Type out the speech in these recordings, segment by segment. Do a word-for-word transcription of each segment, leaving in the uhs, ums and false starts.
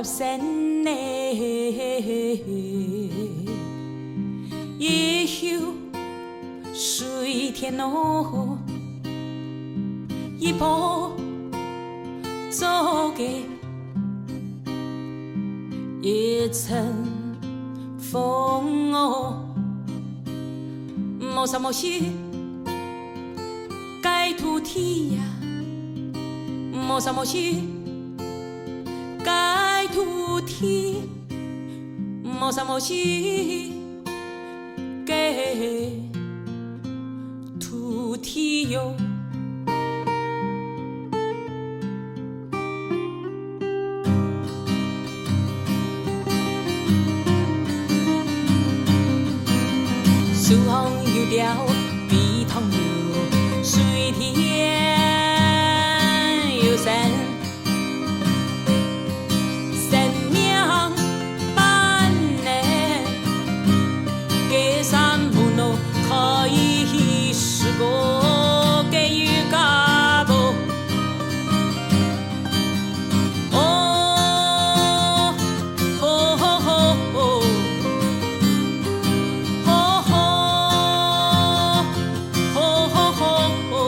生呢，一休水田哦，一步做个一阵风哦，莫啥莫西。 个土地呀，莫啥莫西，个土地，莫啥莫西，个土地哟。 树上有鳥，飛塘有水，田有山，生命般呢，个山門路可以是个个有家婆。 哦，吼吼吼吼，吼吼，吼吼吼吼，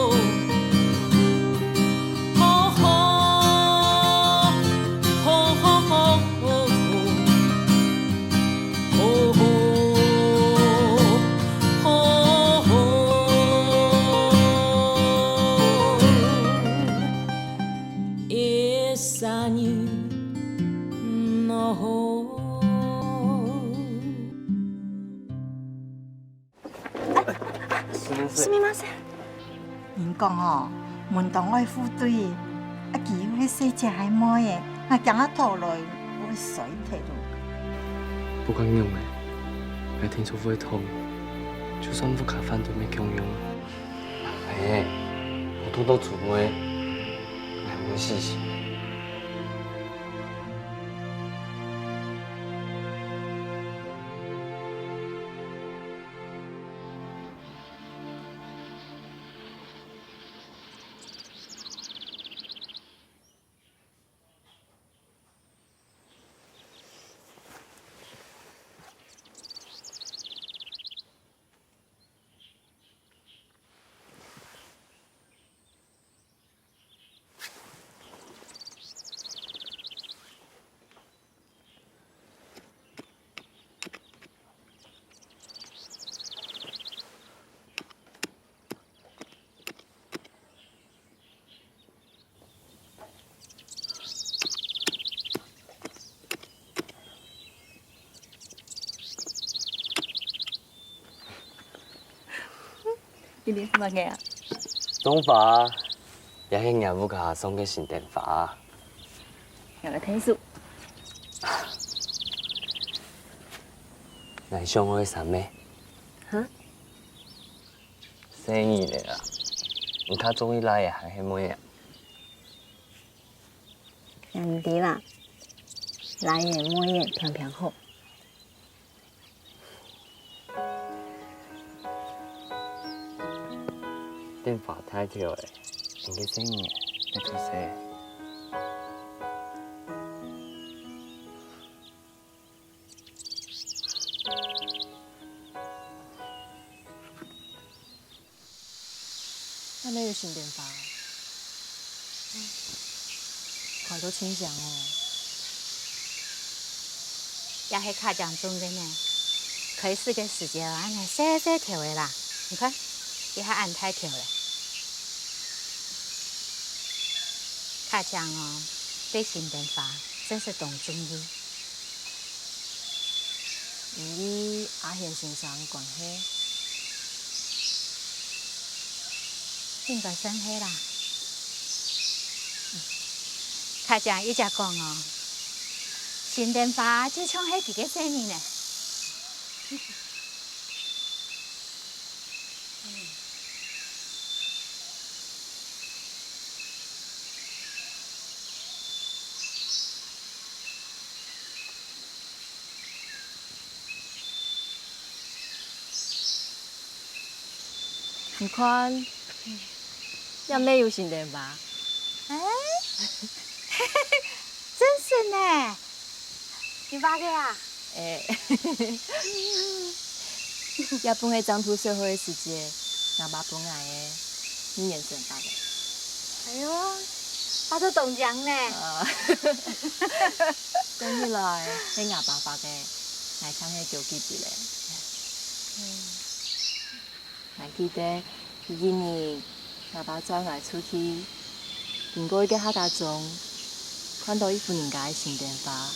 吼吼，吼吼吼吼。 吼吼，吼吼，一声人喏吼。すみません。すみません。 人講哦，門當愛戶對，啊，佢又係細姐還妹仔，𠊎驚啊討來會衰忒咯。不管仰仔，𠊎定著會痛，就算屋下反對乜共樣。嘿，我痛到出賣，𠊎毋會死心。 你這係麼个啊？種花，這係吾屋下送个新燈花。𠊎來𢯭手。𠊎想愛三个。哈？細人仔啊，你較中意倈仔還係妹仔啊？ 𠊎毋知啦，倈仔妹仔平平好。燈花大條咧，你个細人仔愛出世。 哪會有新燈花？開到盡靚哦！這係卡醬種个呢。開始个時節恁呢細細條个啦，你看，這下恁大條咧。卡醬哦，對新燈花真係當中意。 因為阿賢先生个關係。應該算係啦。卡醬一直講哦，新燈花就像係佢个細人仔。 你看，這乜有新燈花。哎，真係呢！你畫个啊？欸，這本係正讀小學个時節，吾爸分𠊎个，二年生畫个。哎喲，畫到當靚呢！啊，講起來，係吾爸畫个，𠊎淨係叫佢筆个。𠊎記得有一日，吾爸載𠊎出去，經過一個客家庄，看到一戶人家个新店花。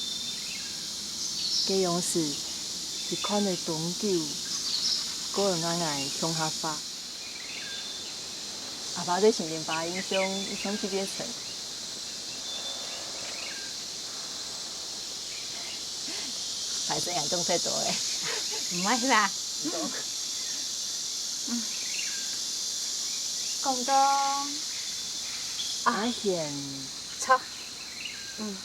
該央時，一看仔當久，過了𠊎𠊎共下畫。吾爸對新店花个印象一向特別深。 還係人講太多咧。毋會啦。講到阿賢，著，嗯，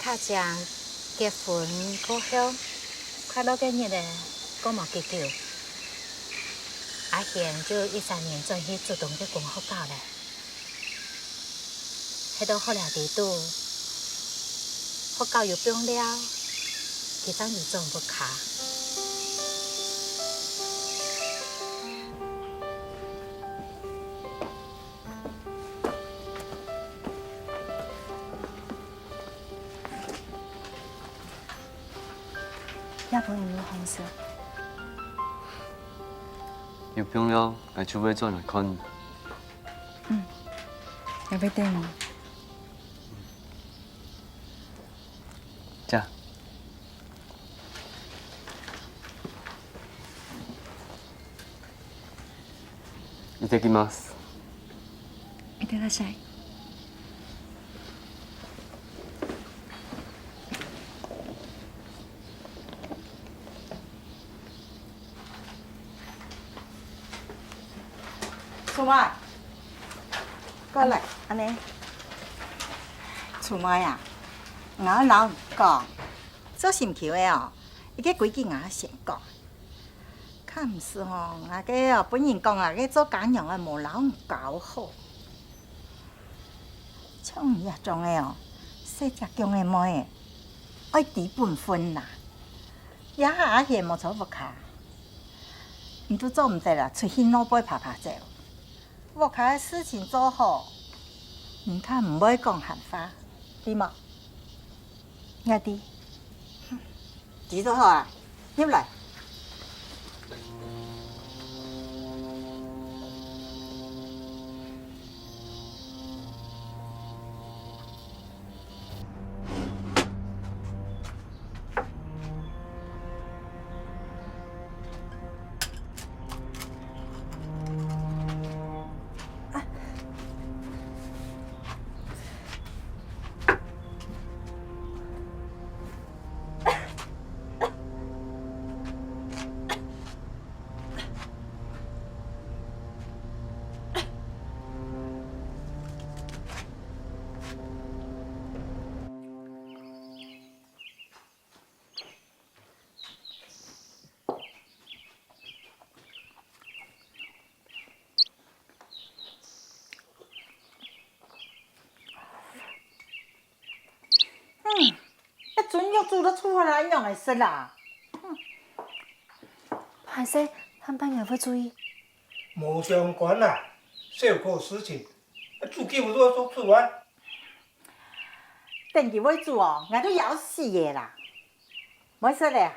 較正結婚過後，快樂个日仔過無幾久，阿賢就一儕人轉去竹東个公學校咧。 歇到學寮裡肚，學校又放尞，佢正又轉屋下。這本有好勢。有放尞，𠊎就會轉來看。 嗯，𠊎會等你。這。いってきます。いってらっしゃい。 春妹，過來。恁呢。春妹啊，𠊎愛摎你講，做心臼个哦，一個規矩𠊎愛先講。較毋使吼，𠊎个哦，分人講啊，該做家娘个無摎你教好。像你這種个哦，細隻薑个妹仔，愛知本分啦。這下阿賢無在屋下， 你都做毋得啦，出去外背爬爬走。屋下个事情做好，人較毋會講閒話，知無？𠊎知。知就好啊，入來。 嗯，該鱒肉煮到臭火啦，仰會食啦？歹勢，下擺𠊎會注意。無相干啦，小可事情，煮幾碗就愛食出來。等佢會煮哦，𠊎都枵死个啦。 毋使咧。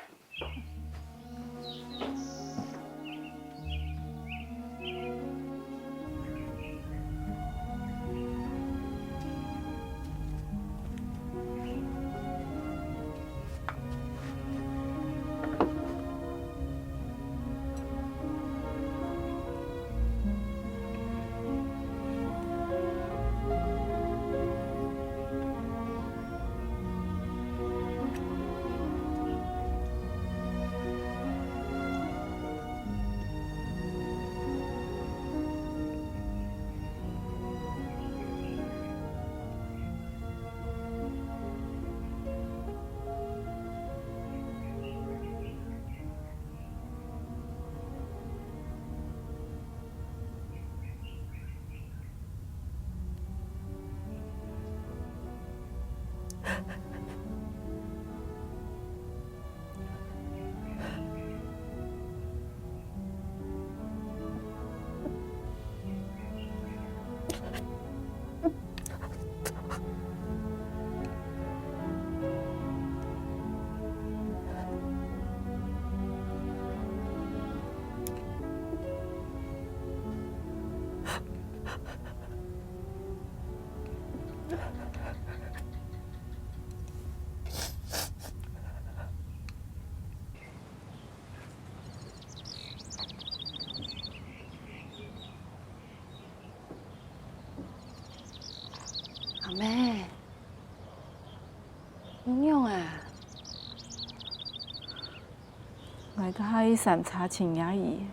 該下个山茶尋若姨，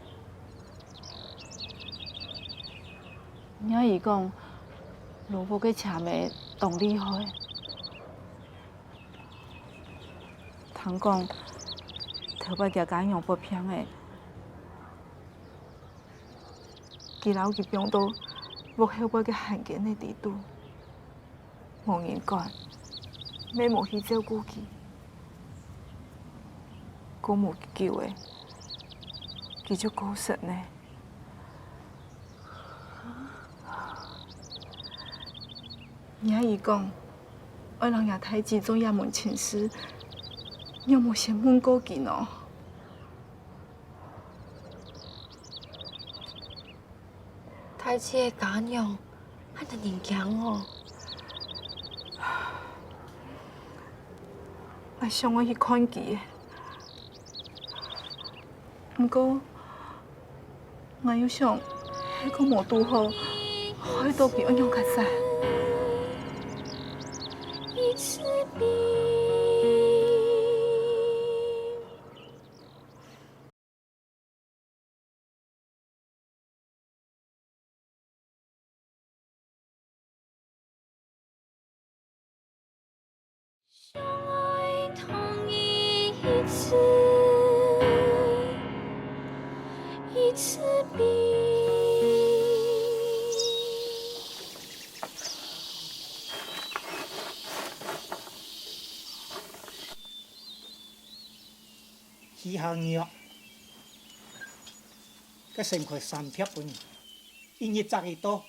若姨講，老屋个車尾當厲害。聽講，頭擺厥家娘發病了，佢摎佢放到屋後背个寒間仔底肚。 無人管，乜無去照顧佢。過無幾久仔，佢就過身了。若姨講，愛摎若大姊做這門親事，仰無先問過佢呢？ 大姊个家娘，恁得人驚哦！𠊎想愛去看佢，毋過，𠊎又想，係講無堵好，害到佢愛仰結煞。去行藥，該先開三帖分你，一日擇一到，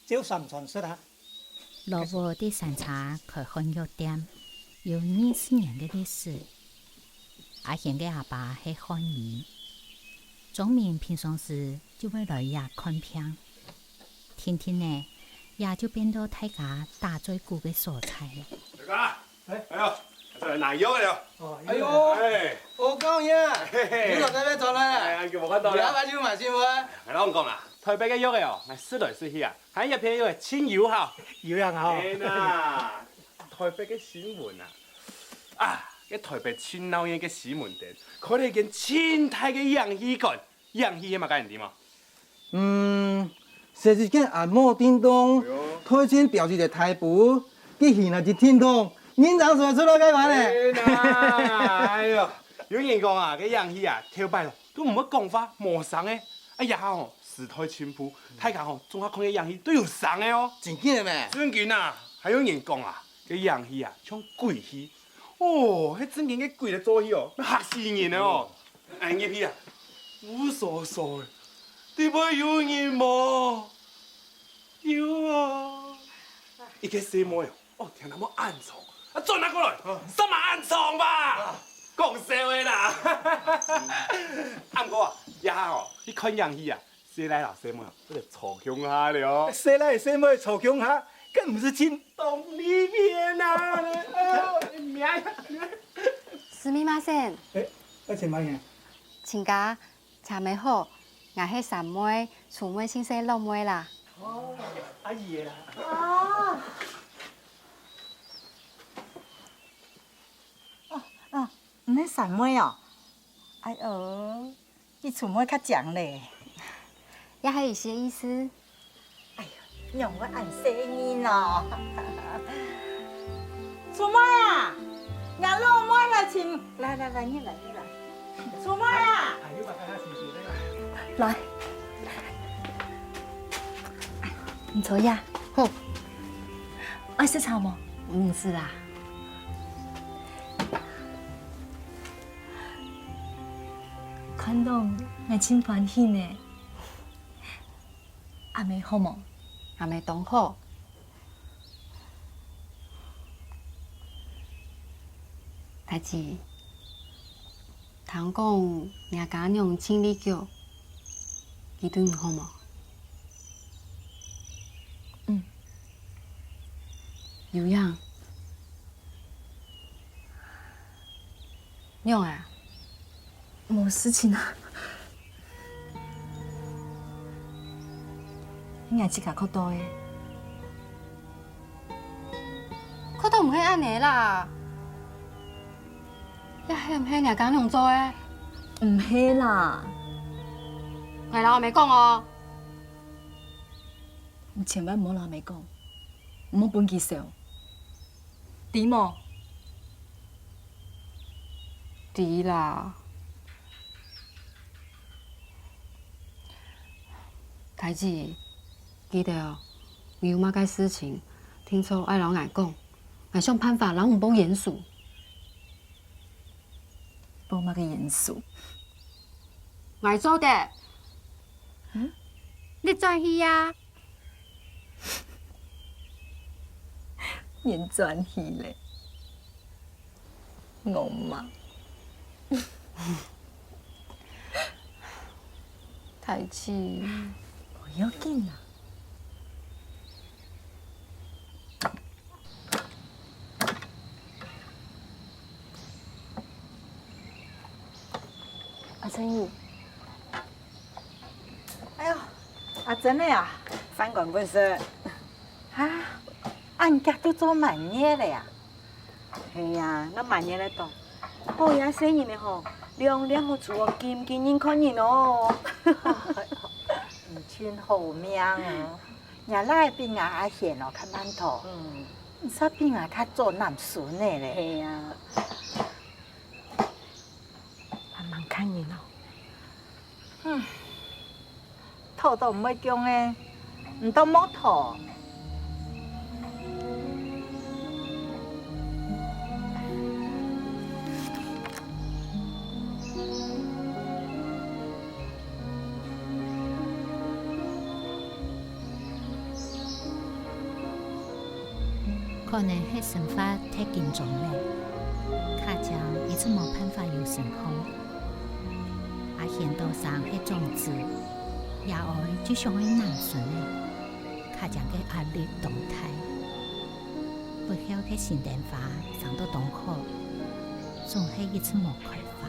照三餐食啊。老屋在山茶開漢藥店，有二十年个歷史。阿賢个阿爸係漢醫，莊民平常時就會來這看病。定定仔，這就變到大家打嘴鼓个所在了。大家， 哎，哎喲，這來拿藥个了。哦，哎喲，哎，我講呀，嘿嘿，你老太太轉來了，哎，恁久無看到了。你阿爸就買新貨。哎，老實講啦，台北个藥个哦，𠊎試來試去啊，還這片藥个盡有效。有影哦。哎吶，台北个新聞啊，啊，該台北盡鬧熱个西門町，開了一間盡大个影戲館， 影戲係麼个你知無？嗯，實際間阿嬤叮咚，哎喲，推薦表姐个大埔，佢現在就叮咚，人正想出來該玩呢。哎喲，有人講啊，該影戲啊，頭擺哦，都毋會講話，無聲个。哎呀吼，時代進步，大家吼，總下看个影戲都有聲个哦。正經个咩？正經啊，還有人講啊，該影戲啊，像鬼戲， 哦，該正經个鬼來做戲哦，愛嚇死人个哦！哎，入去啊，烏索索个，裡背有人無？有啊！一個細妹哦，哦，聽到愛恁長，啊，轉啊過來，煞猛恁長吧！講笑个啦！啊，毋過啊，這下哦，去看影戲啊， 細賴摎細妹哦，做得坐共下了。細賴細妹坐共下，更毋使進當利便啊！哎喲，命啊！すみません。哎，愛請慢一點。請假，請問好，𠊎係三妹，初妹姓謝，老妹啦。哦，阿姨啦。啊。哦，哦，你係三妹哦？哎喲， 比初妹較靚咧。也係一些意思。哎呀，仰會恁細義呢？初妹啊，若老妹來尋，來來來，你來你來。初妹啊，來，你坐呀。好，愛食茶無？毋使啦。 看著𠊎盡歡喜呢。阿姆好無？阿姆當好。大姊，聽講若家娘盡利腳，佢對你好無？嗯。有影。 仰啊？無事情啊。𠊎自家看著个。看著毋係恁仔啦。這係毋係若家娘做个？毋係啦，𠊎摎阿姆講哦。你千萬毋好摎阿姆講，毋好分佢愁。知無？知啦。大姊，記得哦，你有麼个事情，定著愛摎𠊎講，𠊎想辦法摎你報冤仇。 報麼个冤仇？𠊎做得。嗯？你轉去呀？人轉去咧，我嘛。大姊，無要緊啊。 阿珍姨。哎喲，阿珍仔啊，飯趕緊食。哈，恁遽就做滿月了啊？係啊，該滿月了當。好呀，細人仔吼，兩兩好出外金金人看人哦。你真好命哦！ 若倈仔比𠊎阿賢哦較慢討，嗯，煞比𠊎較早揇孫仔咧。係啊。慢慢看人哦。嗯，討都毋會降个，毋當莫討。 可能係生活忒緊張了，家長一直無辦法有成功。阿賢到生係長子，爺哀就想愛揇孫仔，家長个壓力當大。 不曉得新燈花生到當好，總係一直無開花。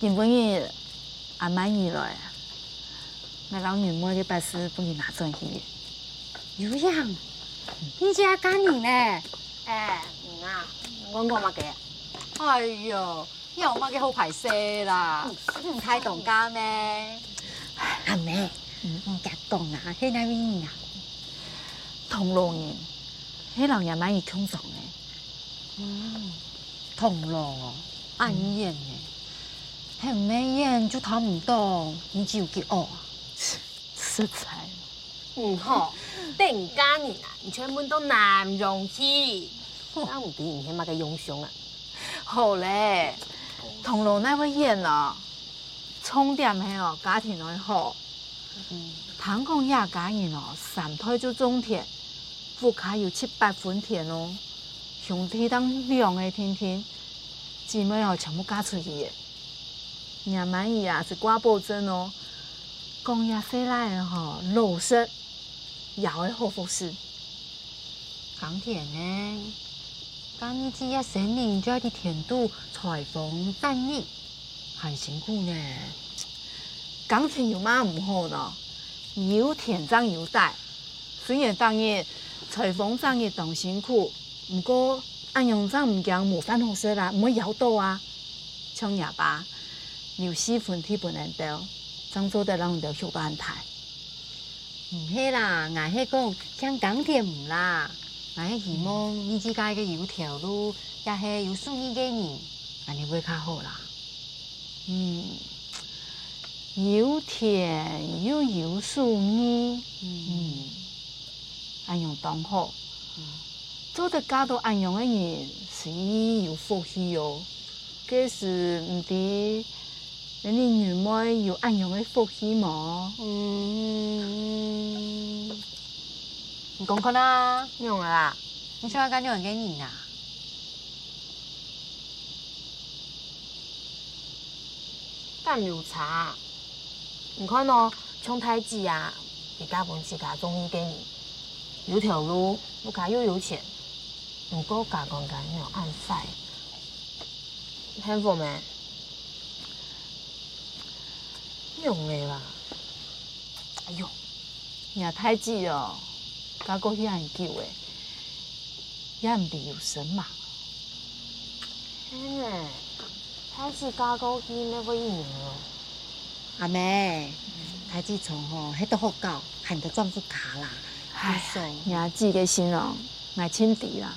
今晡日阿曼姨來，𠊎摎銀妹个八字分你拿轉去。有影，你這下嫁人呢？哎，嗯啊，你講麼个？哎喲， 你有麼个好敗勢啦？你大當家咩？阿姆，你講啊，係哪位人啊？銅鑼人，係摎若曼姨共莊个。嗯，銅鑼哦，恁遠呢，係毋係遠就討毋到，你只有幾惡啊？ 實在。嗯吼，等嫁人啊，你就問到南洋去，正毋知你係麼个用相啊？好咧，銅鑼哪會遠哦？重點係哦，家庭愛好。聽講這家人哦，三代就種田，屋下有七八分田哦，兄弟正兩个定定，姊妹哦全部嫁出去咧。 若曼姨啊係掛保證哦，講這細倈仔吼老實，也會好服侍。耕田呢，該你這細人就愛在田肚採風摘日，還辛苦呢。耕田有麼毋好呢？有田正有地，雖然逐日採風摘日當辛苦，毋過恁樣正毋驚無飯好食啊，毋會枵著啊。 像若爸，留四分地分𠊎兜，正做得摎𠊎兜畜到恁大。毋係啦，𠊎係講，像耕田毋罅，𠊎係希望你自家个有頭路，也係有手藝个人，恁樣會較好啦。嗯，有田又有手藝，嗯，恁樣當好。做得嫁到恁樣个人，實在有福氣哦。 該時毋知，你女妹有恁樣个福氣無？嗯，你講看啊。仰仔啊？你想愛嫁仰仔个人啊？敢有差？你看哦，像大姊啊，佢嫁分自家中意个人，有頭路，屋下又有錢，毋過家官間仰恁壞。 幸福咩？仰仔啦？哎喲，若大姊哦，嫁過去恁久咧，也毋知有身無？係呢，大姊嫁過去乜會一年哦。阿姆，大姊從吼，歇到好搞，還得丈夫卡啦。唉，若姊个心哦，𠊎盡知啦。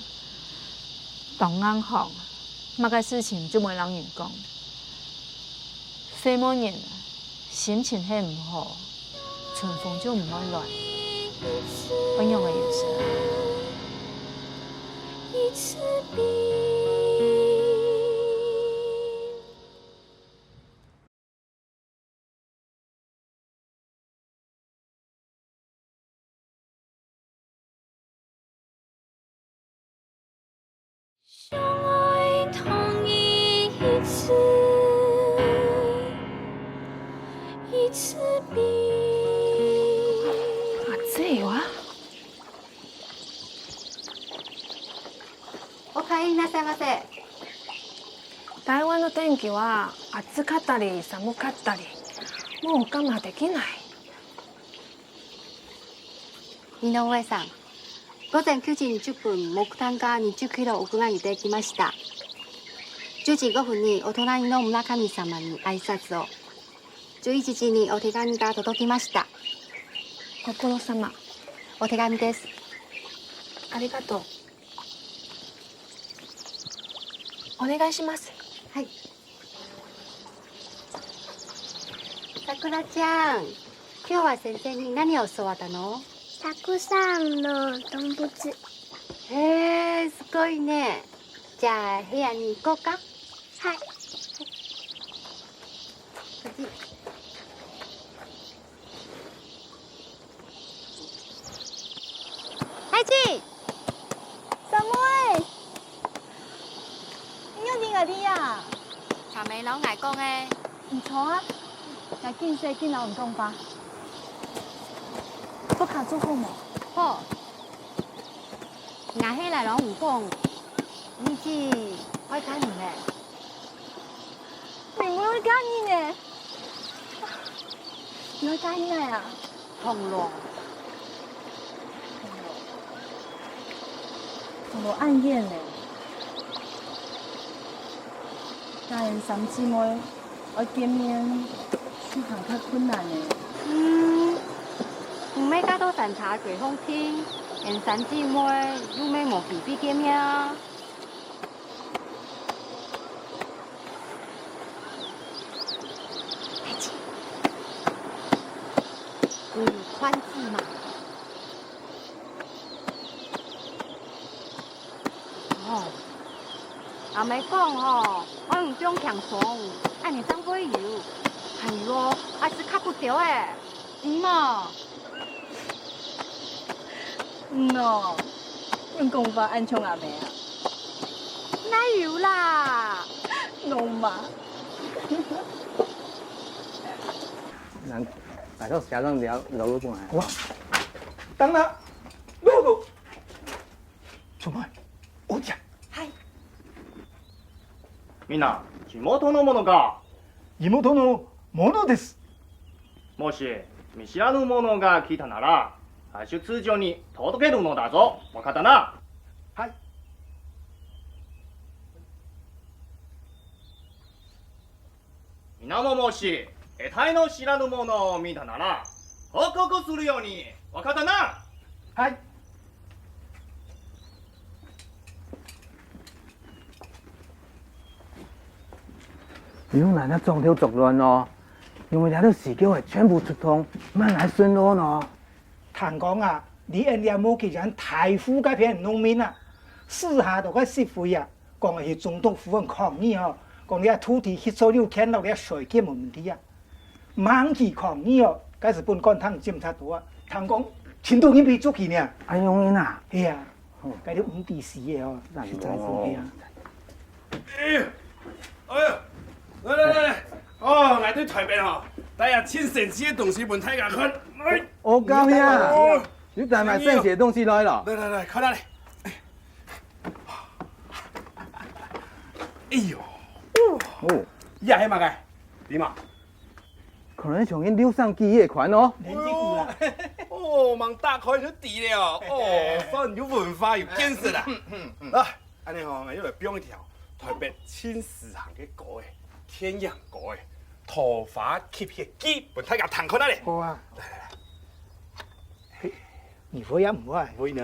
當硬項，麼个事情就毋會摎人講。 歲無人，心情係毋好，春風就毋會來，仰般會有事啊？暑いわ。おかえりなさいませ。台湾の天気は暑かったり寒かったり、もう我慢できない。井上さん、午前九時二十分、木炭が二十キロ送られてきました。十時五分にお隣の村上様に挨拶を。十一時にお手紙が届きました。ご苦労様。お手紙です。ありがとう。お願いします。はい。 さくらちゃん、今日は先生に何を教わったの？たくさんの動物。へえ、すごいね。じゃあ部屋に行こうか。はい。こっち。 大姊，三妹，你仰知𠊎知啊？三妹摎𠊎講个。毋錯啊，𠊎緊洗緊摎你講話。屋下做好無？好。𠊎係來摎你講，你姊愛嫁人咧。 你毋會嫁人呢？你愛嫁人哪啊？螳螂。螳螂恁遠呢，𠊎三姊妹愛見面，就還較困難呢。嗯，毋係嫁到山茶水風亭，𠊎三姊妹又毋係無機會見面啊。 你有看字嗎？哦，阿姆講吼，愛用放輕鬆，恁呢正會游。還有哦，愛食較不少誒。嗯嘛。嗯哦，你講話恁像阿姆啊。哪有啦？儂嘛。 難，難道寫上了，老老公啊？哇，等等，老公，怎麼？我講。はい。みんな、地元のものか？地元のものです。もし、見知らぬものが来たなら、派出所に届けるのだぞ。わかったな？はい。 みんなももし、得体の知らぬものを見たなら、報告するように。わかったな？はい。你用哪那裝頭作亂哦？因為這兜死狗仔全部出動，慢來巡邏呢。 聽講啊，你𫣆這無幾遠大湖該片農民啊，私下到該市委啊，講係中毒婦人抗議哦，講這土地去做六千六這水建無問題啊。吂去抗議哦，該時分管廳檢查到啊，聽講，尋到人被捉去呢。哎喲，人啊！係啊，該兜毋知死个哦，實在係係啊。 哎呀，哎呀，來來來來，哦，𠊎對臺北吼，帶一盡神奇个東西分大家看。哎，哦，高兄，哦，你帶麼神奇个東西來了？來來來，看下來。哎喲，哦，這係麼个？你嘛？可能像恁六三記憶款哦。連這个啦。哦，哦，門打開就知了。哦，算有文化、有見識啦。啊，恁樣吼，𠊎又來放一條台北盡時行个歌仔，電影歌仔，《桃花泣血記》，分大家聽看啊咧。好啊。來來來。 你會啊，毋會？會呢。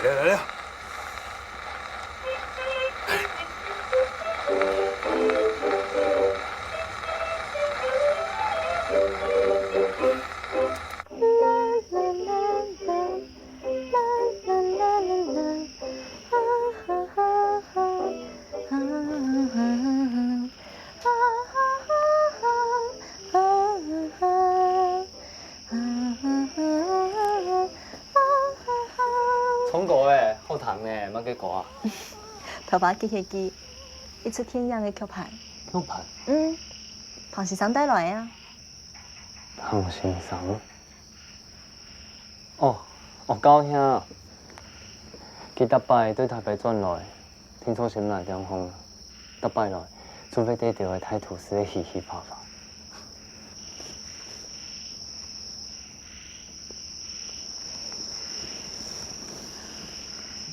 來了來了。唱歌仔，好聽呢，麼个歌啊？《桃花泣血記》，一齣電影个劇本。劇本？嗯，彭先生帶來个啊。彭先生？ 哦，哦，高兄，佢逐擺對台北轉來，定著心內恬風，逐擺來，就會得著个大都市个嘻嘻哈哈。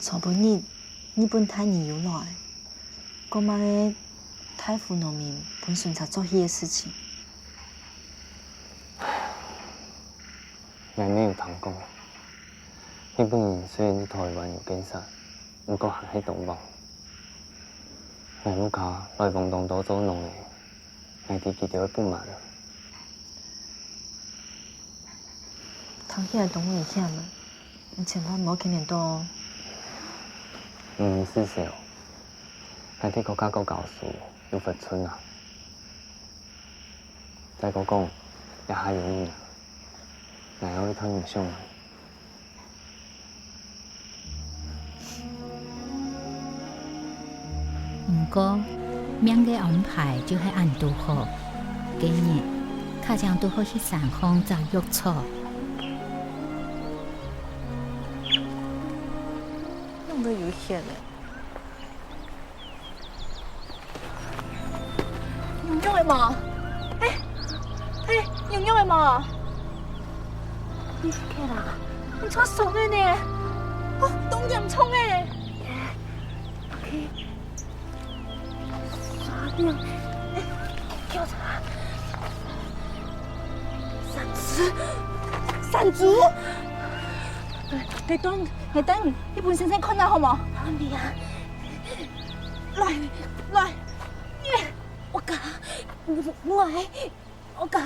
昨晡日，日本大人有來，講麼个大湖農民分巡查做戲个事情。 𠊎乜有聽講，日本人雖然在台灣有建設，毋過還係當忙。𠊎屋下來往當多做農个，𠊎知佢兜个不滿。聽起來當危險啊！你千萬毋好牽連到哦。毋使愁，𠊎在國家國教書有分寸啊。 再過講，這下有你啊，𠊎愛同你相愛。毋過，命个安排就係恁堵好，該日，卡正堵好去山項摘藥草。仰會有血呢？ 有肉个無？嘿，嘿，有肉个無？你係啦，你著傷个呢？哦，當嚴重个。OK，刷掉。哎，叫啥？山豬，山豬。哎，等，哎，等，你分先生看下好無？好，你啊。 來，來，耶！屋下，𠊎，屋下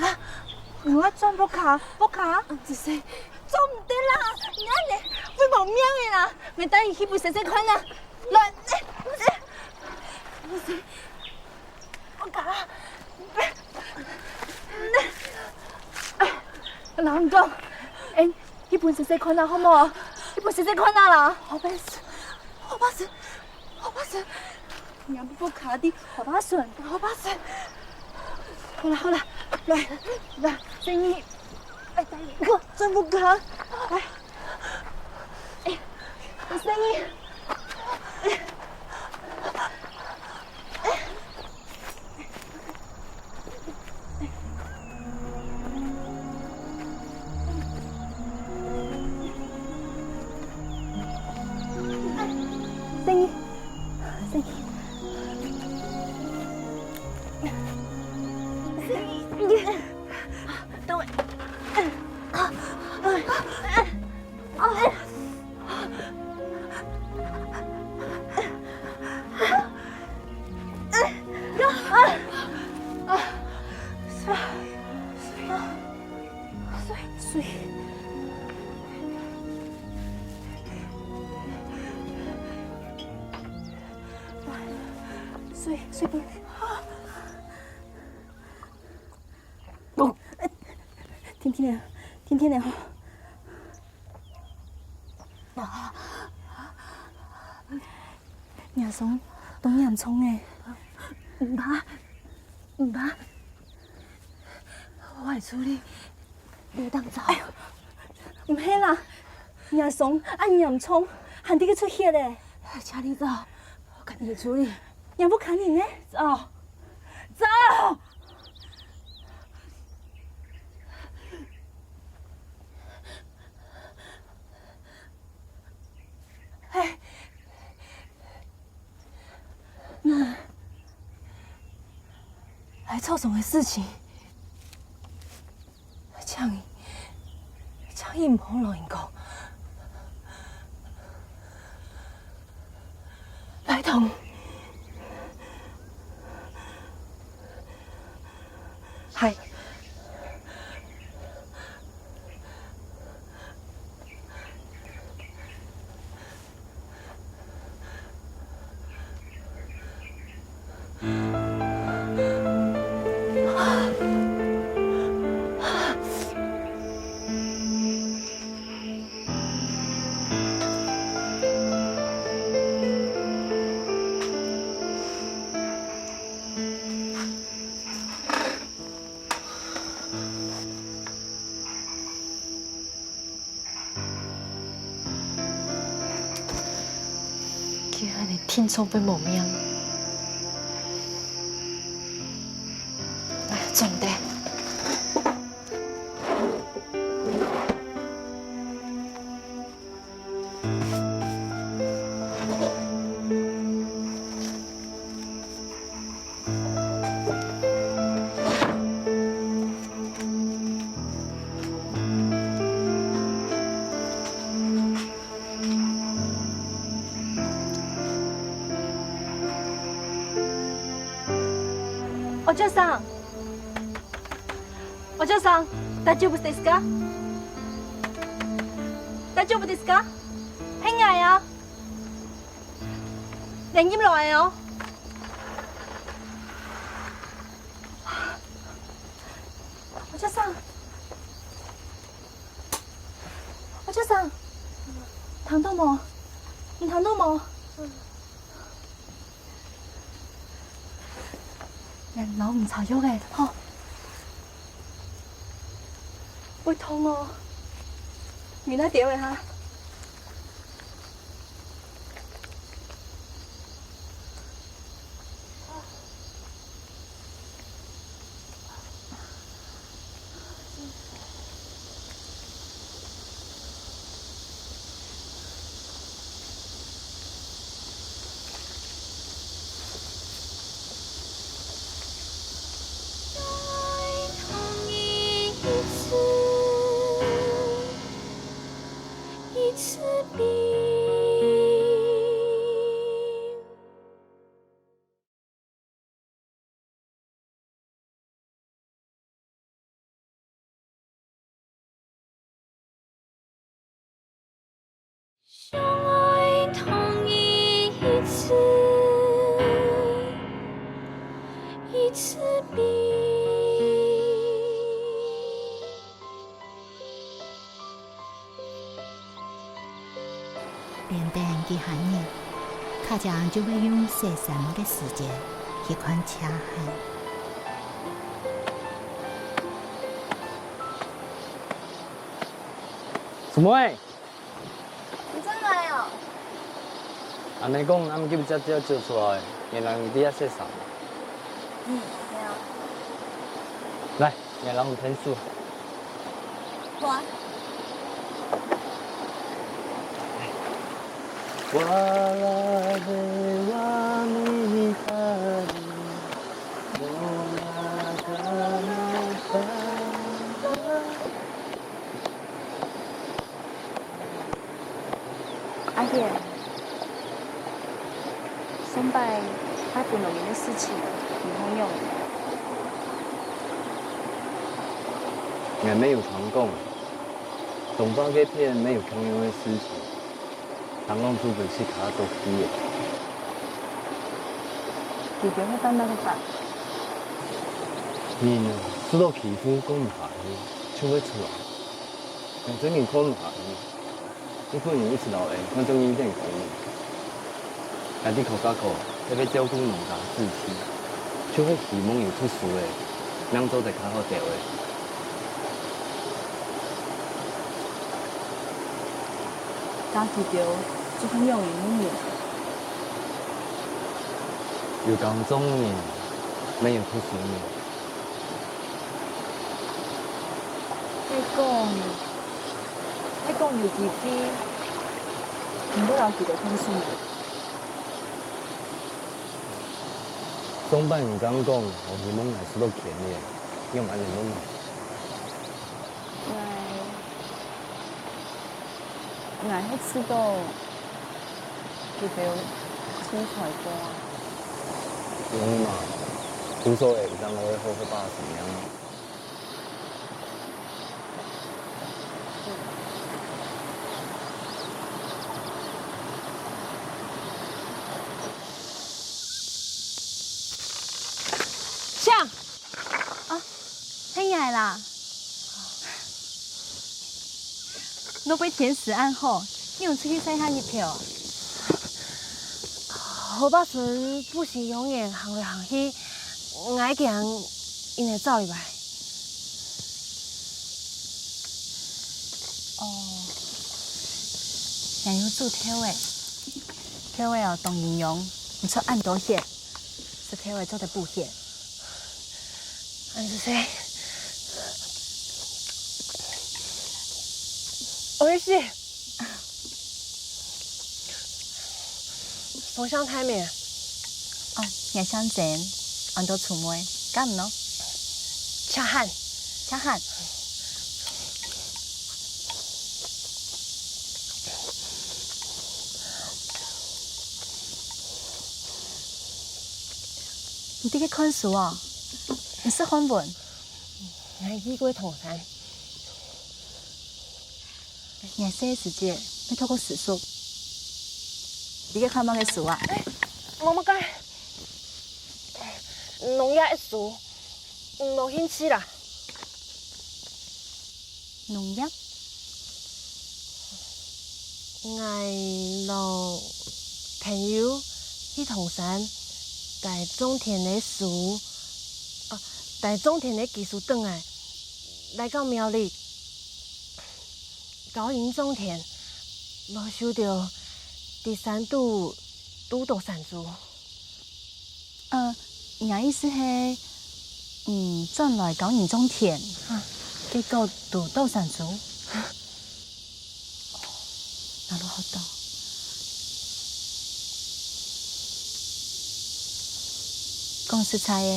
，𠊎轉屋下，屋下。阿姊細，做毋得啦，你恁樣會無命个啦！𠊎帶你去分先生看啊！來，來，來，阿姊細，屋下，來，來，來，人講，哎，去分先生看啊，好無？去分先生看啊啦！好，拜託，好，拜託。 好，拜託。你毋好卡在，好，拜託。好，拜託。好啦，好啦，來，來，細義，哎，等一下，轉屋下，來，哎，細義，哎，哎。 細義，細義。細義，等我。 水，水，水，水，水分。定定仔，定定仔吼。若傷當嚴重欸。毋怕，毋怕，𠊎會處理，你會當走。哎喲，毋係啦，若傷恁嚴重，還得去出血咧。請你走，𠊎家己處理。若屋下人呢？走，走。來做成个事情，請你，請你毋好摎人講。拜託。係。 佢恁樣定著會無命。哎，總得。 お嬢さん。お嬢さん、大丈夫ですか？大丈夫ですか？係𠊎啊。你入來哦。お嬢さん。 お嬢さん，聽著無？你聽著無？𠊎摎你擦藥仔，吼。會痛哦，你來調一下。 相愛同你一次，一次比。 連等幾下日，家長就會用洗衫个時節去看車行。姊妹，你轉來哦！恁樣講，恁急遽遽走出來，原來你在這洗衫。嗯，係啊。來， 𠊎摎你𢯭手。好啊。阿賢，上擺發分老人个事情，你好仰？𠊎乜有聽講，東華該片乜有共樣个事情，聽講就分自家捉去了。佢兜會辦麼个法？人受到欺負，過毋下去，就會出來。 反正人看毋下去，一般人一直摎𠊎看做異等个人。𠊎知客家課係愛照顧農家子弟，就係希望有讀書个，能做得較好兜仔。該佢兜做得仰形問你？有耕種个人，乜有讀書个人。 係講，係講有機會，你會摎佢兜分手無？上擺你正講，好希望𠊎食到蜞仔，仰恁樣無？𠊎，𠊎係試著佢兜身材高啊。容易嘛，故所𠊎正愛好好把握時間啊。 啥？啊，係𠊎啦。外背天時恁好，你有出去曬下日頭啊？河壩脣不時有人行來行去，𠊎驚佢等走入來。 哦，𠊎有煮豆仔，豆仔哦當營養，你出恁多血，食豆仔做得補血。恁仔細，おいしい。 先生大名？哦，𠊎姓曾，安到初妹，敢毋喏？赤漢。赤漢。你在該看書哦？你識漢文？𠊎去過唐山。 𠊎細時節，乜讀過私塾。你在看麼个書啊？無麼个，農業个書，無興趣啦。農業？𠊎摎朋友去唐山，帶種田个書，啊，帶種田个技術轉來，來到苗栗。 教人種田，無收著，在山肚堵著山豬。呃，你个意思係，你轉來教人種田，結果堵著山豬？哦，那就好多。 講實在个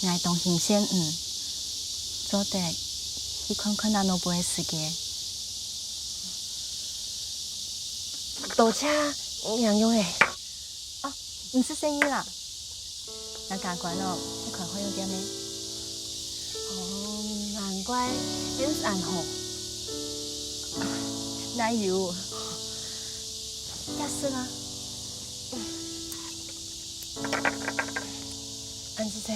，𠊎當欣羨你，做得去看看若外背个世界。多謝，娘娘欸。哦，毋使細義啦。𠊎家官哦，係開化學店个。哦，難怪，恁樣恁好。哪有？假使啦。 恁仔細。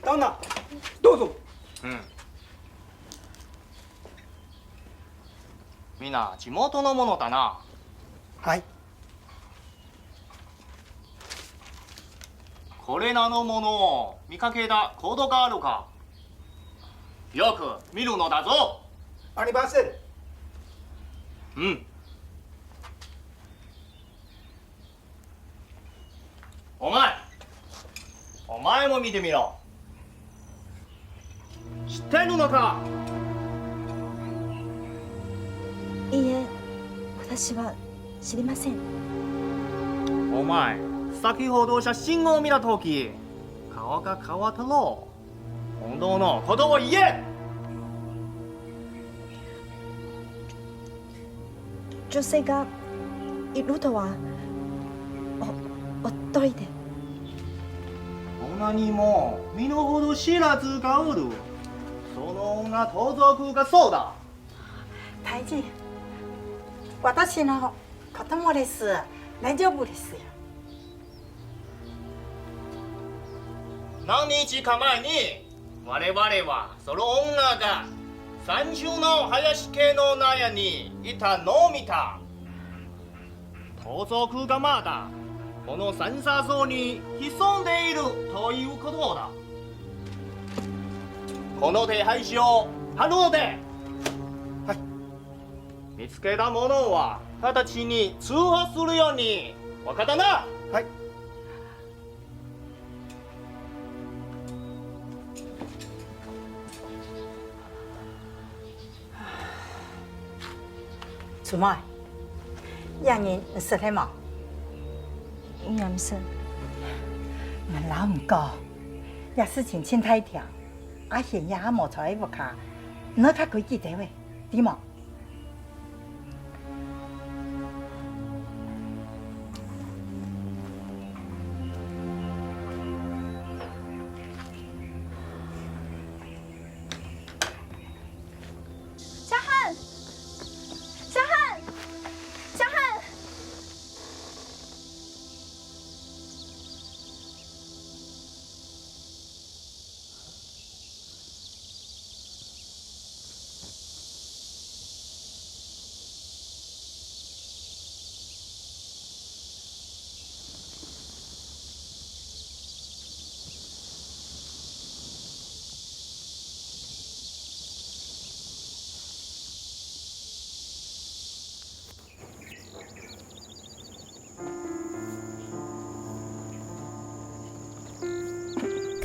旦那，どうぞ。うん。みんな地元のものだな。はい。 これらのものを見かけたことがあるか？よく見るのだぞ。ありません。うん。お前、お前も見てみろ。 知ってるのか？いいえ、私は知りません。お前、先ほど写真を見たとき、顔が変わったろう。本当のことを言え！ 女性がいるとは、お、驚いて。女にも身の程知らずがおる。その女盗賊がそうだ。大臣、私の子供です。大丈夫ですよ。 何日か前に、我々はその女が山中の林系の納屋にいたのを見た。盗賊がまだこの山里に潜んでいるということだ。この手配書を貼るので、はい。見つけた者は直ちに通報するように。わかったな？はい。 春妹，這人你識係無？𠊎毋識。𠊎摎你講，這事情盡大條，阿賢這下無在屋下，你愛較規矩兜仔，知無？ 嘉涵！嘉涵！嘉涵！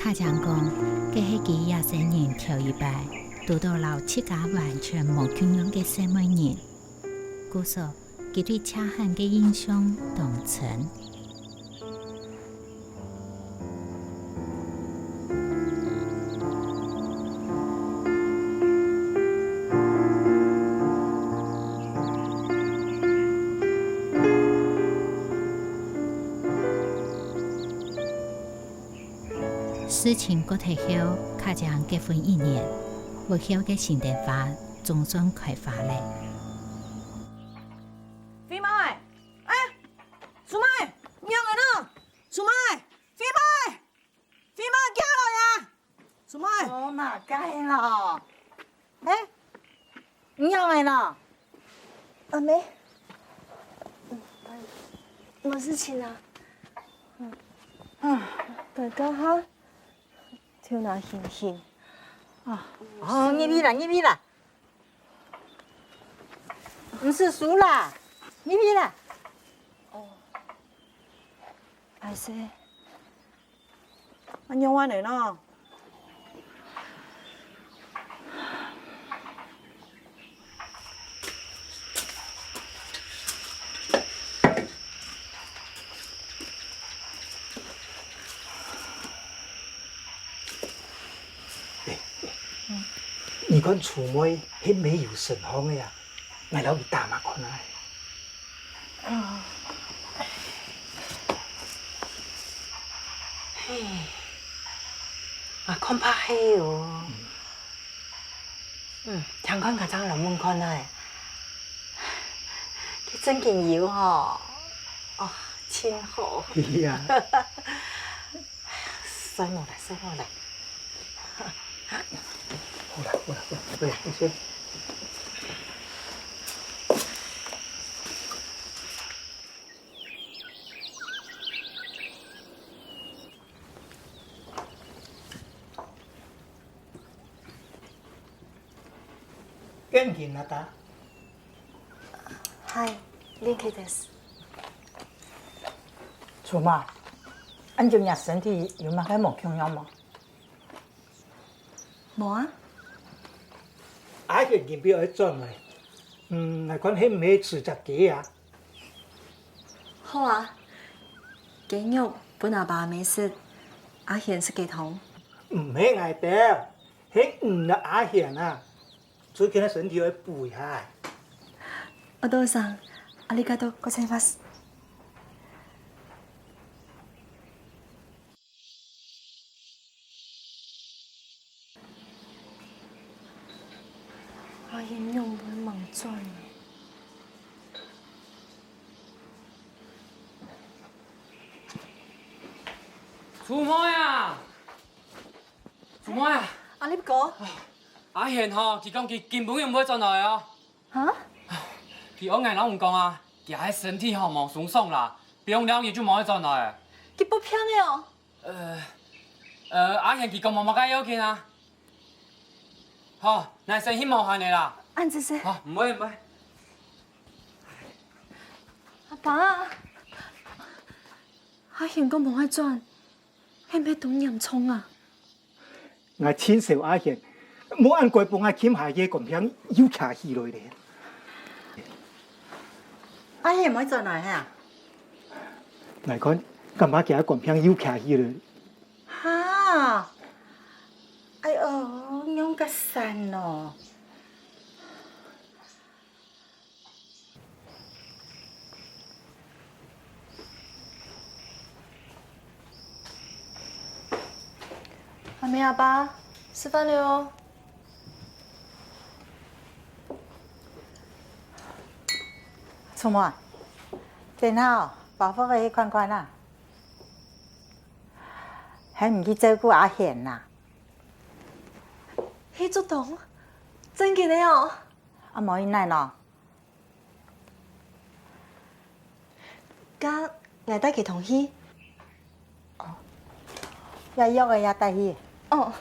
卡江講，該係佢這生人頭一擺，堵著摎自家完全無共樣个細妹人。故所，佢對嘉涵个印象當深。 事情過忒後，卡江結婚一年，屋後个新燈花總算開花咧。 飛妹，哎，素妹，仰仔呢？素妹，飛妹，飛妹，行來啊！素妹。做麼个咯？哎，你仰仔呢？阿姆，無事情啊。嗯，大家好，頭那暈暈。啊，哦，入去啦，入去啦。 毋使輸啦，入去啦。哦，歹勢。啊，仰般呢？ 你看素妹係無有身項个啊？𠊎摎佢打麼看啊？嘿，𠊎看怕係哦。嗯，聽看𠊎正來問看啊。佢正經有吼？哦，真好。係啊。 算了啦，算了啦。好啦，好啦，好啦，好啦，你先。元気になった？はい、元気です。 素妹，恁樣若身體有麼个無共樣無？無啊。阿賢今晡日愛轉來，嗯，𠊎看係毋係煮隻雞啊？好啊，雞肉分阿爸阿姆食，阿賢食雞湯。毋係𠊎兜，係你摎阿賢啊。 最近个身體愛補一下。お父さん、ありがとうございます。阿賢仰般吂轉呢？素妹啊！ 素妹啊！阿立哥。阿賢吼，佢講佢今晡日毋會轉來哦。哈？佢愛𠊎摎你講啊，佢个身體吼無鬆爽啦，放兩日就無愛轉來。佢發病了哦。呃，呃，阿賢佢講無麼个要緊啊。好，𠊎先去無閒个啦。恁仔細。好，毋會毋會。阿爸啊，阿賢講無愛轉， 係毋係當嚴重啊？𠊎盡愁阿賢，無恁該分𠊎近排个肝病又擎起來咧。阿賢毋會轉來哈？𠊎看，感覺佢个官兵又徛起了。哈！哎喲，仰結煞哦！ 阿姆阿爸，食飯了哦。春妹，等下哦，包袱仔去看看啊。還毋去照顧阿賢啊？去竹東？正經个哦？啊，無一難哦。 該𠊎帶佢同去。哦，這藥仔也帶去。哦。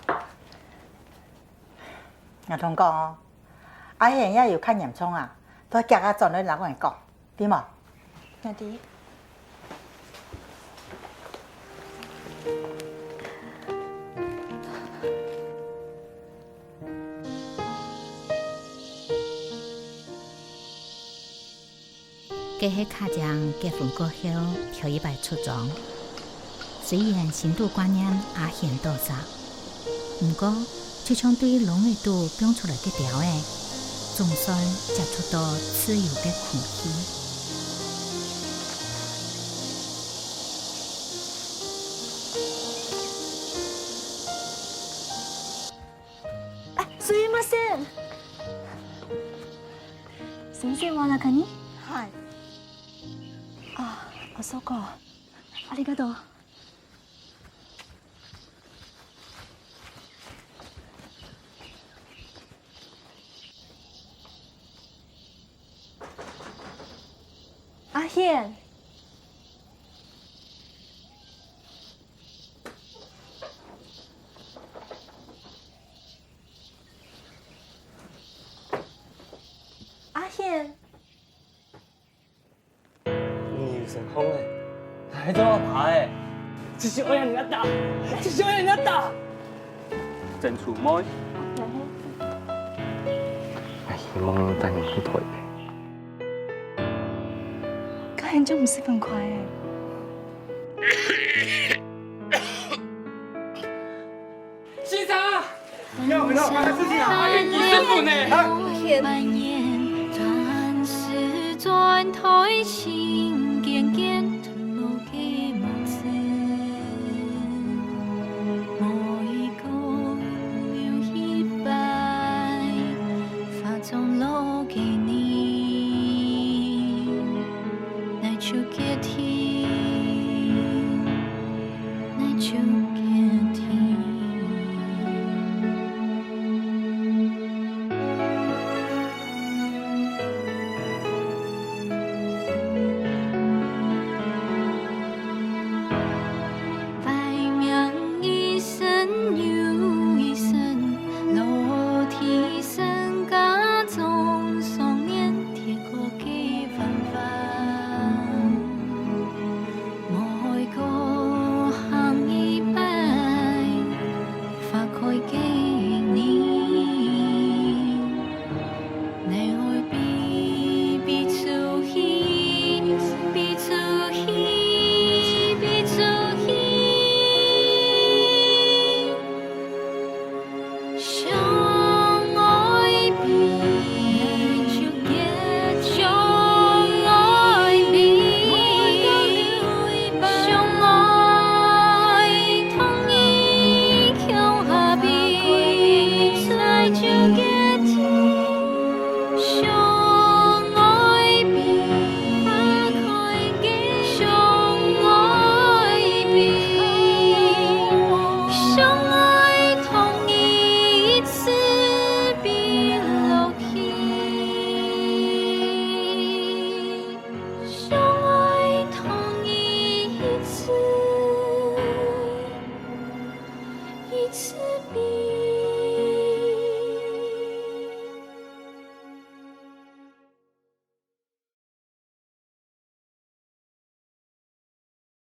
𠊎同你講哦，阿賢這有較嚴重啊，愛遽遽轉來摎𠊎講，知無？𠊎知。 該係家長結婚過後頭一擺出莊。雖然心肚掛念阿賢到煞，毋過就像對籠仔肚放出來个鳥仔，總算接觸到自由个空氣。 あ、すいません。先生は中に？はい。あ、あそこ。ありがとう。阿賢。 阿賢。你有身項咧，還做阿爸咧，就是愛人家打，就是愛人家打。珍珠妹。𠊎希望帶你去台北。該你就毋使分開咧。 先生啊！你要回到剛才事情啊，阿賢醫師傅呢？啊！